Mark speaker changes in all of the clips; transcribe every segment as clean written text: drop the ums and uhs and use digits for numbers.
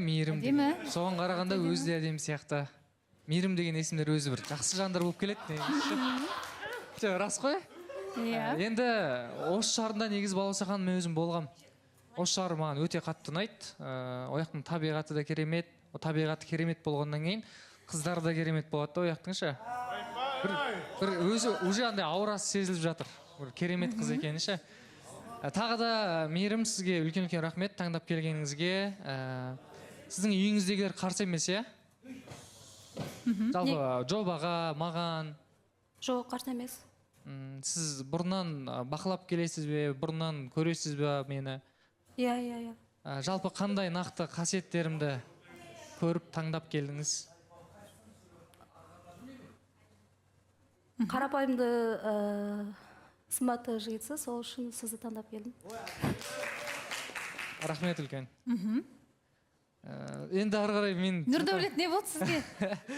Speaker 1: Мейірім
Speaker 2: Әдемі.
Speaker 1: деген. Соған қарағанда өзі де әдемі сияқты. Мейірім деген есімдер өзі бір жақсы жандар болып келеді негізі. Жоқ, рас қой.
Speaker 2: Иә.
Speaker 1: Енді осы шарында негізі Балауса ханым, мен өзім болғам. Осы шар маған өте қатты ұнайды. Ол жақтың табиғаты да керемет. Ол табиғаты керемет болғаннан кейін қыздар да керемет болады да ол жақтың ше. Бір өзі уже андай аурасы сезіліп жатыр. Бір керемет қыз екені ше. Тағы да Мейірім, сізге үлкен-үлкен рахмет таңдап келгеніңізге. Сіздің үйіңіздегілер қарсы емес, иә? Жалпы жобаға, маған?
Speaker 3: Жоқ, қарсы емес.
Speaker 1: Сіз бұрыннан бақылап келесіз бе, бұрыннан көресіз бе мені?
Speaker 3: Иә, иә, иә.
Speaker 1: Жалпы қандай нақты қасиеттерімді көріп таңдап келдіңіз?
Speaker 3: Қарапайымды, сымбатты жігітсіз, сол үшін сізді таңдап келдім.
Speaker 1: Рахмет үлкен. Енді ары қарай мен
Speaker 2: Нұрдәулет, не болды сізге?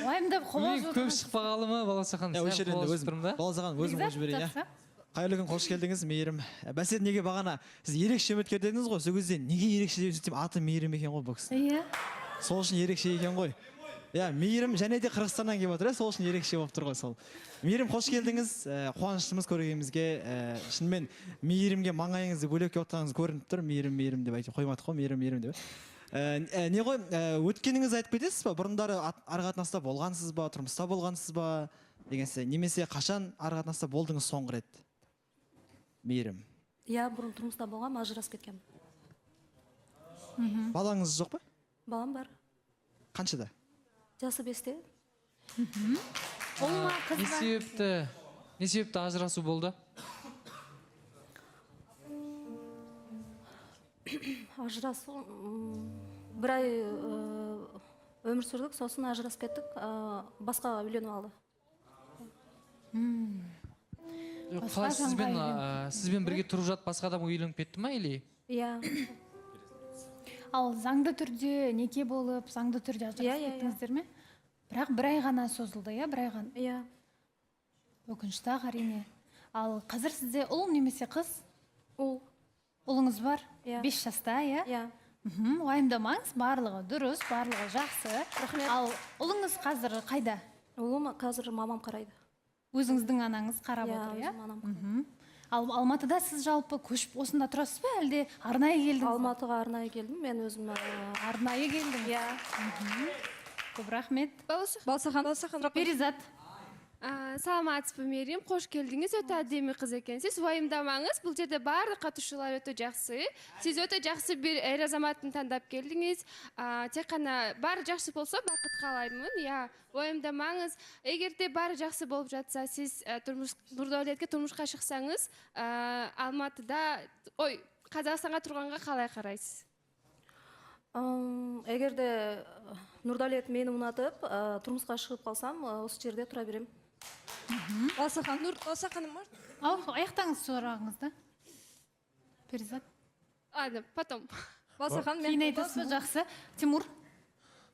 Speaker 2: Уайымдап қобалжып
Speaker 1: Мен көп
Speaker 2: отырмын.
Speaker 1: шықпағалы ма, Балауса ханым?
Speaker 4: Иә,
Speaker 1: Сәл
Speaker 4: осы жерден
Speaker 1: қобалжып
Speaker 4: өзім
Speaker 1: тұрмын да.
Speaker 4: Балауса ханым, өзім
Speaker 2: Бекзат,
Speaker 4: қойып жіберейін, иә.
Speaker 2: жақсы.
Speaker 4: Қайырлы күн, қош келдіңіз, Мейірім. Бәсе, неге бағана сіз ерекше үміткер дедіңіз ғой, сол кезде неге ерекше деп сөйтсем, аты Мейірім екен ғой бұл кісі.
Speaker 2: Иә.
Speaker 4: Сол үшін ерекше екен ғой. Иә, Мейірім және де Қырғызстаннан келіп отыр, иә, сол үшін ерекше болып тұр ғой сол. Мейірім, қош келдіңіз. Қуаныштымыз көргенімізге. Шынымен Мейірімге маңайыңызды бөлек келіп отырғаныңыз көрініп тұр. Мейірім, Мейірім деп айтып қоймадық қой, Мейірім, Мейірім деп. Не ғой, өткеніңізді айтып кетесіз ба? Бұрындары ара қатынаста болғансыз ба, тұрмыста болғансыз ба деген сияқты. Немесе қашан ара қатынаста болдыңыз соңғы рет? Мейірім.
Speaker 3: Иә, бұрын тұрмыста болғанмын, ажырасып кеткенмін.
Speaker 4: Балаңыз жоқ па?
Speaker 3: Балам бар.
Speaker 4: Қаншада?
Speaker 3: Жасы 5-те.
Speaker 2: Ұл ма, қыз ба?
Speaker 1: Не себепті ажырасу болды?
Speaker 3: Ажырасу, бір ай өмір сүрдік, сосын ажырасып кеттік, басқаға үйленіп алды.
Speaker 1: Жоқ,
Speaker 2: Басқа
Speaker 1: қалай
Speaker 2: жанға үйленіп
Speaker 1: сізбен бірге тұрып жатып басқа адамға үйленіп кетті ма или?
Speaker 3: Иә.
Speaker 2: Ал заңды түрде неке болып, заңды түрде ажырасып
Speaker 3: Иә, иә, иә.
Speaker 2: кеттіңіздер ме? Бірақ бір ай ғана созылды, иә, бір ай ғана.
Speaker 3: Иә.
Speaker 2: Өкінішті ақ, әрине. Ал қазір сізде ұл немесе қыз?
Speaker 3: Ұл.
Speaker 2: Ұлыңыз бар?
Speaker 3: Иә.
Speaker 2: 5 жаста, иә?
Speaker 3: Иә.
Speaker 2: Уайымдамаңыз, барлығы дұрыс, барлығы жақсы.
Speaker 3: Рахмет.
Speaker 2: Ал ұлыңыз қазір қайда?
Speaker 3: Ұлым қазір мамам қарайды.
Speaker 2: Өзіңіздің анаңыз қарап
Speaker 3: Иә,
Speaker 2: отыр, иә?
Speaker 3: өзімнің анам қарайды.
Speaker 2: Ал Алматыда сіз жалпы көшіп осында тұрасыз ба, әлде арнайы келдіңіз бе?
Speaker 3: Алматыға арнайы келдім, мен өзім
Speaker 2: Арнайы келдіңіз?
Speaker 3: Иә.
Speaker 2: Көп рахмет.
Speaker 5: Балауса ханым, Балауса ханым.
Speaker 2: Перизат.
Speaker 5: Саламатсыз ба, Мейірім, қош келдіңіз. Өте әдемі қыз екенсіз. Уайымдамаңыз, бұл жерде барлық қатысушылар өте жақсы. Сіз өте жақсы бір ер азаматын таңдап келдіңіз. Тек қана бәрі жақсы болса, бақыт қалаймын. Иә, уайымдамаңыз. Егер де бәрі жақсы болып жатса, сіз Нұрдәулетке тұрмысқа шықсаңыз, Алматыда, ой, Қазақстанға тұрғанға қалай қарайсыз?
Speaker 3: Егер де Нұрдәулет мені ұнатып, тұрмысқа шығып қалсам, осы жерде тұра беремін.
Speaker 5: Балауса ханым, Нұр, Балауса ханым, можно?
Speaker 2: Ау, аяқтаңыз сұрағыңызды. Перизат.
Speaker 5: Ладно, потом. Балауса ханым, мен
Speaker 2: Кейін айтасыз ба? Жақсы. Тимур.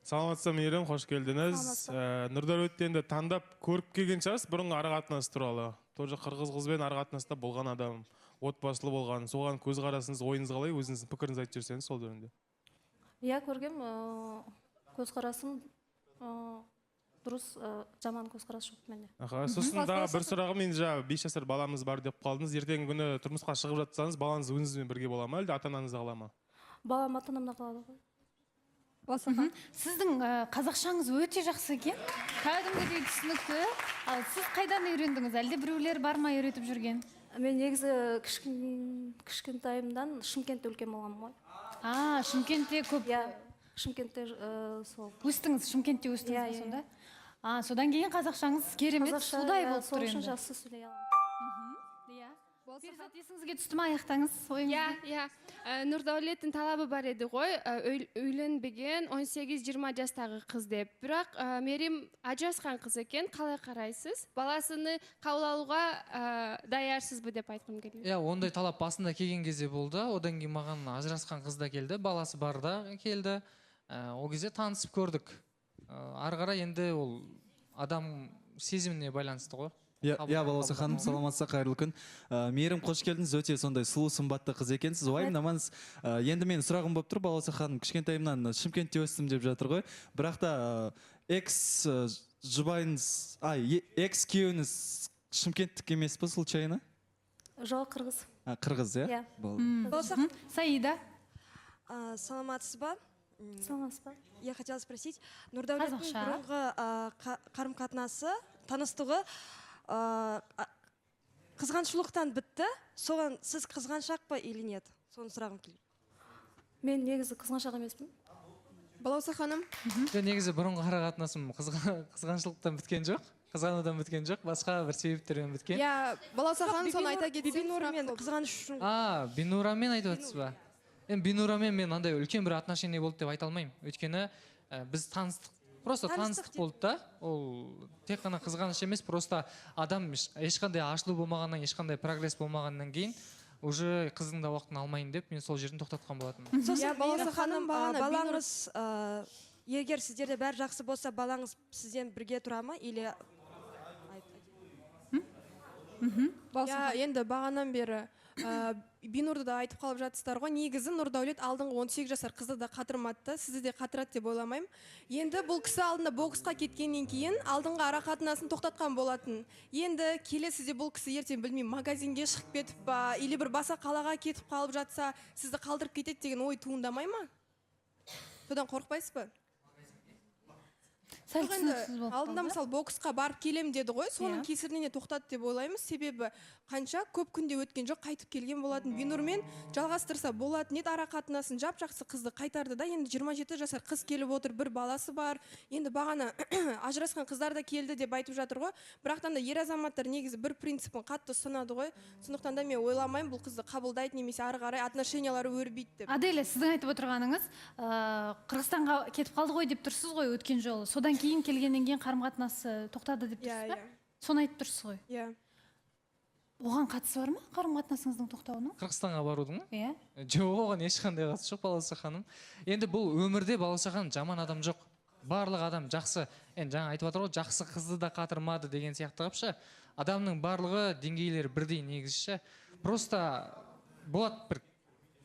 Speaker 6: Саламатсыз ба, Мейірім, қош келдіңіз.
Speaker 3: Саламатсыз.
Speaker 6: Нұрдәулетті енді таңдап көріп келген шығарсыз бұрынғы ара қатынас туралы. Тоже қырғыз қызбен ара қатынаста болған адам, отбасылы болған. Соған көзқарасыңыз, ойыңыз қалай, өзіңіздің пікіріңізді айтып жіберсеңіз сол жөнінде.
Speaker 3: Иә, көргем, көзқарасым дұрыс, жаман көзқарас жоқ менде.
Speaker 6: Аха, сосын тағы бір сұрағым, енді жаңа 5 жасар баламыз бар деп қалдыңыз. Ертеңгі күні тұрмысқа шығып жатсаңыз, балаңыз өзіңізбен бірге бола ма, әлде ата-анаңызда қала ма?
Speaker 3: Балам ата-анамда қалады ғой.
Speaker 2: Сіздің қазақшаңыз өте жақсы екен. Кәдімгідей түсінікті. Ал сіз қайдан үйрендіңіз? Әлде біреулер бар ма үйретіп жүрген?
Speaker 3: Мен негізі кішкентайымнан Шымкентте үлкен болғанмын ғой.
Speaker 2: А, Шымкентте көп.
Speaker 3: Иә, Шымкентте сол.
Speaker 2: Өстіңіз, Шымкентте өстіңіз
Speaker 3: Иә,
Speaker 2: бе
Speaker 3: иә,
Speaker 2: сонда?
Speaker 3: иә.
Speaker 2: А, содан кейін қазақшаңыз керемет
Speaker 3: Қазақша,
Speaker 2: судай
Speaker 3: иә,
Speaker 2: болып
Speaker 3: сол
Speaker 2: тұр
Speaker 3: үшін
Speaker 2: енді.
Speaker 3: жақсы сөйлей аламын.
Speaker 2: Иә. Перизат, есіңізге түсті ме, аяқтаңыз ойыңызды?
Speaker 5: Иә, иә. Нұрдәулеттің талабы бар еді ғой, үйленбеген 18-20 жастағы қыз деп. Бірақ Мерим ажырасқан қыз екен, қалай қарайсыз? Баласыны қабыл алуға даярсыз ба деп айтқым келеді.
Speaker 1: Иә, ондай талап басында келген кезде болды. Одан кейін маған ажырасқан қыз да келді, баласы бар да келді. Ол кезде танысып көрдік. Ары қарай енді ол адам сезіміне байланысты ғой.
Speaker 7: Иә, Балауса ханым, саламатсыз, қайырлы күн. Мейірім, қош келдіңіз. Өте сондай сұлу, сымбатты қыз екенсіз. Уайымдамаңыз. Енді менің сұрағым болып тұр, Балауса ханым, кішкентайымнан Шымкентте өстім деп жатыр ғой. Бірақ та экс жұбайыңыз, экс күйеуіңіз шымкенттік емес пе случайно?
Speaker 3: Жоқ, қырғыз.
Speaker 7: Қырғыз, иә?
Speaker 3: Иә.
Speaker 2: Болды. Саида.
Speaker 8: Саламатсыз ба?
Speaker 3: Саламатсыз ба?
Speaker 8: Я хотела спросить, Нұрдәулеттің бұрынғы қарым-қатынасы, таныстығы қызғаншылықтан бітті. Соған сіз қызғаншақ па или нет? Соны сұрағым келді.
Speaker 3: Мен негізі қызғаншақ емеспін.
Speaker 5: Балауса ханым.
Speaker 1: Жоқ, негізі бұрынғы ара-қатынасым қызғаншылықтан біткен жоқ. Қызғанудан біткен жоқ, басқа бір себептермен біткен.
Speaker 5: Иә, Балауса ханым, соны айта кетсем.
Speaker 8: Бибинурмен қызғаныш үшін.
Speaker 1: Бинурамен айтып жатсыз ба? Енді Бинурамен мен андай үлкен бір отношение болды деп айта алмаймын. Өйткені біз таныстық, просто таныстық болды да. Ол тек қана қызғаныш емес, просто адам ешқандай ашылу болмағаннан, ешқандай прогресс болмағаннан кейін уже қыздың да уақытын алмайын деп мен сол жерден тоқтатқан болатынмын.
Speaker 8: Сосын Балауса ханым, балаңыз, егер сіздерде бәрі жақсы болса, балаңыз сізден бірге тұра ма или?
Speaker 5: Енді бағанан бері Бинурды да айтып қалып жатсыздар ғой. Негізі Нұрдәулет алдыңғы 18 жасар қызды да қатырмады да, сізді де қатырады деп ойламаймын. Енді бұл кісі алдында боксқа кеткеннен кейін алдыңғы ара қатынасын тоқтатқан болатын. Енді келесіде бұл кісі ертең білмеймін магазинге шығып кетіп па, или бір баса қалаға кетіп қалып жатса, сізді қалдырып кетеді деген ой туындамай ма? Содан қорықпайсыз ба?
Speaker 2: Сәл түсініксіз болып
Speaker 5: Алдында
Speaker 2: қалды.
Speaker 5: Мысалы боксқа барып келем деді ғой, соның кесірінен тоқтады деп ойлаймыз. Себебі қанша көп күнде өткен жоқ, қайтып келген болатын. Бинурмен жалғастырса болатын еді ара қатынасын, жап-жақсы қызды қайтарды да. Енді 27 жасар қыз келіп отыр, бір баласы бар. Енді бағана ажырасқан қыздар да келді деп айтып жатыр ғой. Бірақтан да ер азаматтар негізі бір принципін қатты ұстанады ғой. Сондықтан да мен ойламаймын бұл қызды қабылдайды немесе ары қарай отношениялары өрбиді деп.
Speaker 2: Аделя, сіздің айтып отырғаныңыз, Қырғызстанға кетіп қалды ғой деп тұрсыз ғой өткен жолы. Содан кейін келгеннен кейін қарым-қатынасы тоқтады деп тұрсыз ба? Соны айтып тұрсыз ғой.
Speaker 5: Иә.
Speaker 2: Оған қатысы бар ма қарым-қатынасыңыздың тоқтауының?
Speaker 1: Қырғызстанға барудың ба?
Speaker 2: Иә.
Speaker 1: Жоқ, оған ешқандай қатысы жоқ, Балауса ханым. Енді бұл өмірде, Балауса ханым, жаман адам жоқ. Барлық адам жақсы. Енді жаңа айтып жатыр ғой, жақсы қызды да қатырмады деген сияқты қыпшы. Адамның барлығы деңгейлері бірдей негізі. Просто болады бір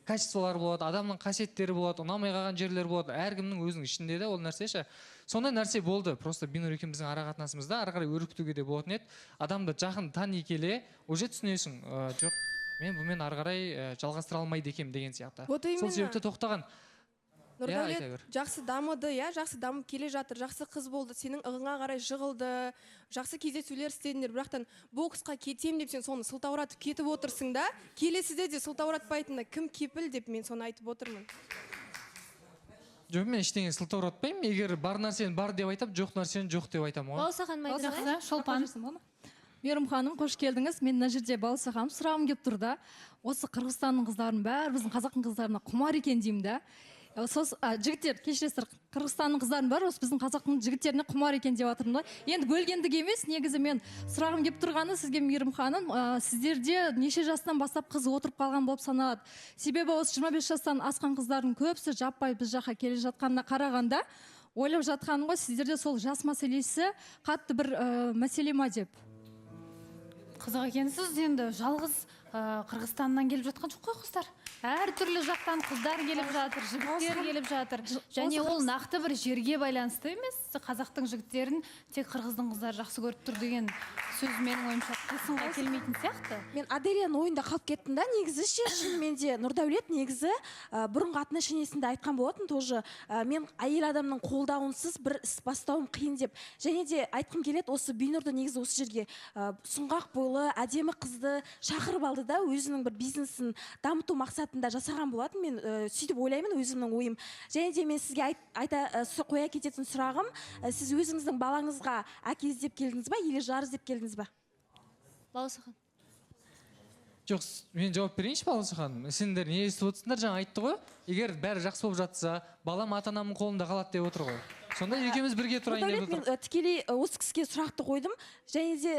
Speaker 1: качестволар болады, адамның қасиеттері болады, ұнамай қалған жерлер болады. Әркімнің өзінің ішінде де ол нәрсе ше. Сондай нәрсе болды. Просто Бинур екеуміздің ара қатынасымызда ары қарай өрбітуге де болатын еді. Адамды жақын тани келе, уже түсінесің, жоқ, мен бұнымен ары қарай жалғастыра алмайды екенмін деген сияқты.
Speaker 5: Вот
Speaker 1: Сол
Speaker 5: именно.
Speaker 1: себепті тоқтаған.
Speaker 5: Нұрдәулет
Speaker 1: Иә, айта бер.
Speaker 5: жақсы дамыды, иә, жақсы дамып келе жатыр, жақсы қыз болды, сенің ығыңа қарай жығылды, жақсы кездесулер істедіңдер, бірақтан боксқа кетем деп сен соны сылтауратып кетіп отырсың да, келесіде де сылтауратпайтынына кім кепіл деп мен соны айтып отырмын.
Speaker 1: Жоқ, мен ештеңе сылтауратпаймын. Егер бар нәрсені бар деп айтамын, жоқ нәрсені жоқ деп айтамын ғой.
Speaker 9: Балауса ханым айтса,
Speaker 2: Жақсы, Шолпан.
Speaker 10: Мейірім ханым, қош келдіңіз. Мен мына жерде Балауса ханым сұрағым келіп тұр да. Осы Қырғызстанның қыздарының бәрі біздің қазақтың қыздарына құмар екен деймін да. Жігіттер, кешіресіздер, Қырғызстанның қыздарының бәрі осы біздің қазақтың жігіттеріне құмар екен деп жатырмын да. Енді бөлгендік емес, негізі мен сұрағым келіп тұрғаны сізге, Мейірім ханым, сіздерде неше жастан бастап қыз отырып қалған болып саналады? Себебі осы 25 жастан асқан қыздардың көбісі жаппай біз жаққа келе жатқанына қарағанда ойлап жатқаным ғой, сіздерде сол жас мәселесі қатты бір мәселе ма деп.
Speaker 2: Қызық екенсіз, енді жалғыз Қырғызстаннан келіп жатқан жоқ қой қыздар. Әртүрлі жақтан қыздар келіп жатыр, жігіттер келіп жатыр. Және ол нақты бір жерге байланысты емес. Қазақтың жігіттерін тек қырғыздың қыздары жақсы көріп тұр деген сөз менің ойымша қисынға келмейтін сияқты.
Speaker 11: Мен Аделяның ойында қалып кеттім да, негізі ше, шынымен де Нұрдәулет негізі бұрынғы отношениесінде айтқан болатын тоже, мен әйел адамның қолдауынсыз бір іс бастауым қиын деп. Және де айтқым келеді, осы Бинұрды негізі осы жерге сұңғақ бойлы, әдемі қызды шақырып алды да, өзінің бір бизнесін дамыту мақсатында жасаған болатын. Мен сөйтіп ойлаймын, өзімнің ойым. Және де мен сізге қоя кететін сұрағым, сіз өзіңіздің балаңызға әке іздеп келдіңіз ба, или жар іздеп келдіңіз ба?
Speaker 9: Балауса ханым.
Speaker 1: Жоқ, мен жауап берейінші, Балауса ханым. Сендер не естіп отырсыңдар, жаңа айтты ғой. Егер бәрі жақсы болып жатса, балам ата-анамның қолында қалады деп отыр ғой. Сонда екеуміз бірге тұрайын деп
Speaker 11: Нұрдәулет, мен,
Speaker 1: отыр.
Speaker 11: тікелей осы кісіге сұрақты қойдым. Және де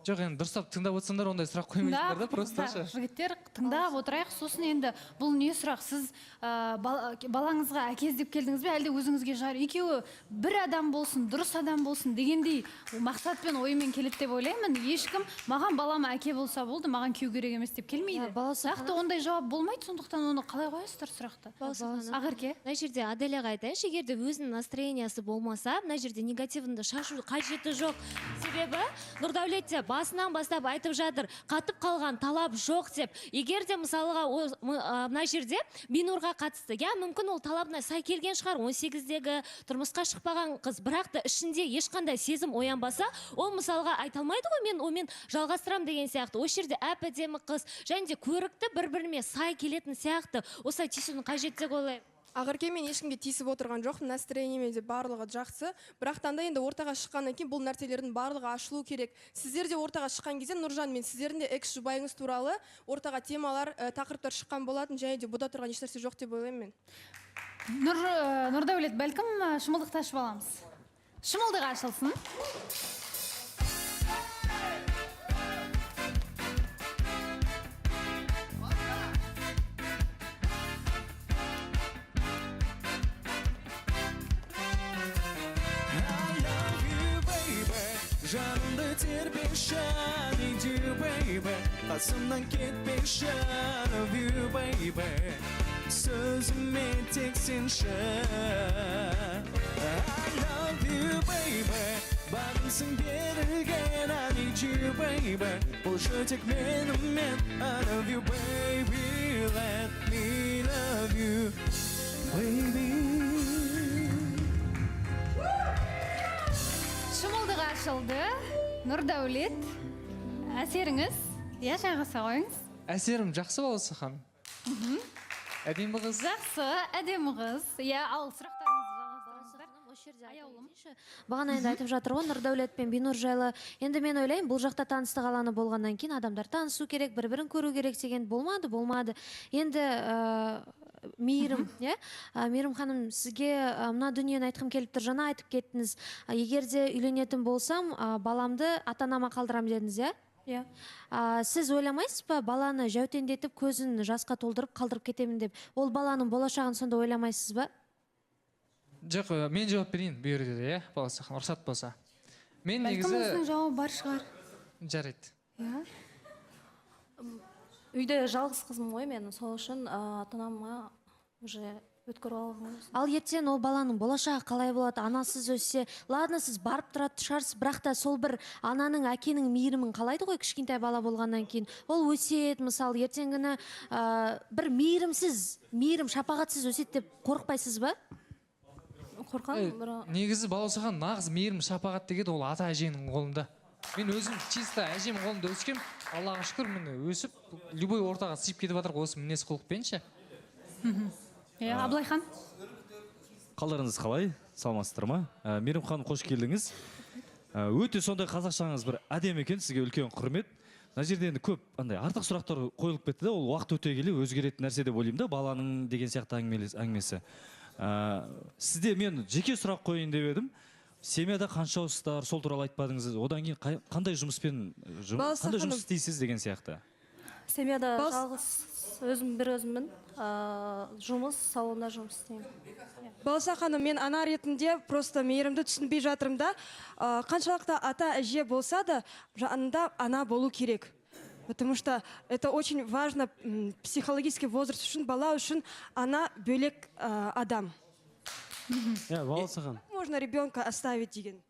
Speaker 1: Жоқ, енді дұрыстап тыңдап отырсаңдар, ондай сұрақ қоймайсыңдар да, просто ше.
Speaker 2: Жігіттер, тыңдап отырайық. Сосын енді бұл не сұрақ? Сіз балаңызға әке іздеп келдіңіз бе, әлде өзіңізге жар? Екеуі бір адам болсын, дұрыс адам болсын дегендей мақсатпен, оймен келеді деп ойлаймын. Ешкім маған балама әке болса болды, маған күйеу керек емес деп келмейді. Нақты ондай жауап болмайды, сондықтан оны қалай қоясыздар сұрақты? Ақерке.
Speaker 9: Мына жерде Аделяға айтайыншы, егер де өзінің настроениясы болмаса, мына жерде негативіңді шашу қажеті жоқ. Себебі Нұрдәулет те басынан бастап айтып жатыр, қатып қалған талап жоқ деп. Егер де мысалға мына жерде Бинурға қатысты, иә, мүмкін ол талабына сай келген шығар, 18-дегі тұрмысқа шықпаған қыз, бірақ та ішінде ешқандай сезім оянбаса, ол мысалға айта алмайды ғой, мен онымен жалғастырам деген сияқты. Осы жерде әп-әдемі қыз және де көрікті, бір-біріне сай келетін сияқты. Осылай тиісудің қажеті деп ойлаймын.
Speaker 12: Ақерке, мен ешкімге тиісіп отырған жоқпын, настроениеме де барлығы жақсы. Бірақ та енді ортаға шыққаннан кейін бұл нәрселердің барлығы ашылу керек. Сіздер де ортаға шыққан кезде Нұржан мен сіздердің де экс жұбайыңыз туралы ортаға темалар, тақырыптар шыққан болатын, және де бұда тұрған ешнәрсе жоқ деп ойлаймын мен.
Speaker 2: Нұрдәулет, бәлкім, шымылдықты ашып аламыз. Шымылдық ашылсын.
Speaker 13: Жанымды тербеші, I need you, baby. Қасымнан кетпеші, I love you, baby. Сөзіме тек сенші. I love you, baby. Бағымсың берілген, I need you, baby. Болшы тек менімен, I love you, baby. Let me love you, baby.
Speaker 2: Шымылдық ашылды. Нұрдәулет, әсеріңіз? Иә, жайғаса қойыңыз.
Speaker 1: Әсерім жақсы, Балауса ханым. Әдемі қыз.
Speaker 2: Жақсы, әдемі қыз. Иә, ал сұрақтарыңызды жалғастырыңыздар.
Speaker 9: Осы жерде айта
Speaker 2: Аяулым.
Speaker 9: кетейінші. Бағана енді айтып жатыр ғой Нұрдәулет пен Бинур жайлы. Енді мен ойлаймын, бұл жақта таныстық алаңы болғаннан кейін адамдар танысу керек, бір-бірін көру керек деген болмады, болмады. Енді Мейірім, иә? Мейірім ханым, сізге мына дүниені айтқым келіп тұр. Жаңа айтып кеттіңіз. Егер де үйленетін болсам, баламды ата-анама қалдырам дедіңіз, иә?
Speaker 3: Иә.
Speaker 9: Сіз ойламайсыз ба, баланы жәутеңдетіп, көзін жасқа толтырып қалдырып кетемін деп? Ол баланың болашағын сонда ойламайсыз ба?
Speaker 1: Жоқ, мен жауап берейін бұл жерде де, иә, Балауса ханым, рұқсат болса. Мен
Speaker 2: Бәлкім
Speaker 1: негізі
Speaker 2: осының жауабы бар шығар.
Speaker 1: Жарайды.
Speaker 2: Иә.
Speaker 3: Үйде жалғыз қызым ғой мен, сол үшін ата-анама уже өткеріп алғым ғой.
Speaker 9: Ал ертең ол баланың болашағы қалай болады, анасыз өссе, ладно, сіз барып тұратын шығарсыз, бірақ та сол бір ананың, әкенің мейірімін қалайды ғой кішкентай бала болғаннан кейін. Ол өседі, мысалы, ертеңгіні, бір мейірімсіз, мейірім шапағатсыз өседі деп қорықпайсыз ба?
Speaker 3: Қорқамын, бірақ
Speaker 1: Негізі Балауса ханым, нағыз мейірім шапағат деген ол ата әженің қолында. Мен өзім чисто әжем қолында өскем, Аллаға шүкір, міне өсіп, любой ортаға сыйып кетіп жатыр осы мінез құлықпен ше.
Speaker 2: Иә, Абылайхан.
Speaker 14: Қалдарыңыз қалай? Саламатсыздар ма? Мейірім ханым, қош келдіңіз. Өте сондай қазақшаңыз бір әдемі екен, сізге үлкен құрмет. Мына жерде енді көп андай артық сұрақтар қойылып кетті де, ол уақыт өте келе өзгеретін нәрсе деп ойлаймын да, баланың деген сияқты әңгімесі. Сізде мен жеке сұрақ қояйын деп едім. Семьяда қаншаусыздар, сол туралы айтпадыңыз. Одан кейін қандай жұмыспен,
Speaker 8: Балауса
Speaker 14: қандай жұмыс
Speaker 8: ханым.
Speaker 14: істейсіз деген сияқты.
Speaker 3: Семьяда жалғыз өзім бір өзіммін. Жұмыс, салонда жұмыс істеймін.
Speaker 8: Балауса ханым, мен ана ретінде просто Мейірімді түсінбей жатырмын да. Қаншалықты ата әже болса да, жанында ана болу керек. Потому что это очень важно, психологический возраст үшін, бала үшін ана бөлек, адам.
Speaker 15: Иә, Балауса ханым.
Speaker 8: Можно ребенка оставить деген.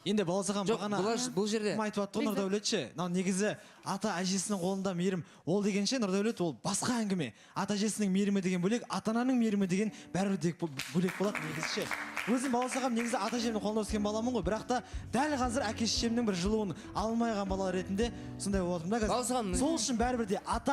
Speaker 4: Енді Балауса ханым,
Speaker 16: Жоқ,
Speaker 4: бағана
Speaker 16: бұл жерде
Speaker 4: кім айтып жатты ғой Нұрдәулет ше? Мынау негізі ата әжесінің қолында мейірім. Ол дегенше Нұрдәулет ол басқа әңгіме. Ата әжесінің мейірімі деген бөлек, ата ананың мейірімі деген бәрібір де бөлек болады негізі ше. Өзім Балауса ханым негізі ата әжемнің қолында өскен баламын ғой, бірақ та дәл қазір әке шешемнің бір жылуын алмай қалған бала ретінде сондай болып жатырмын да қазір.
Speaker 16: Балауса ханым,
Speaker 4: Сол үшін бәрібір де ата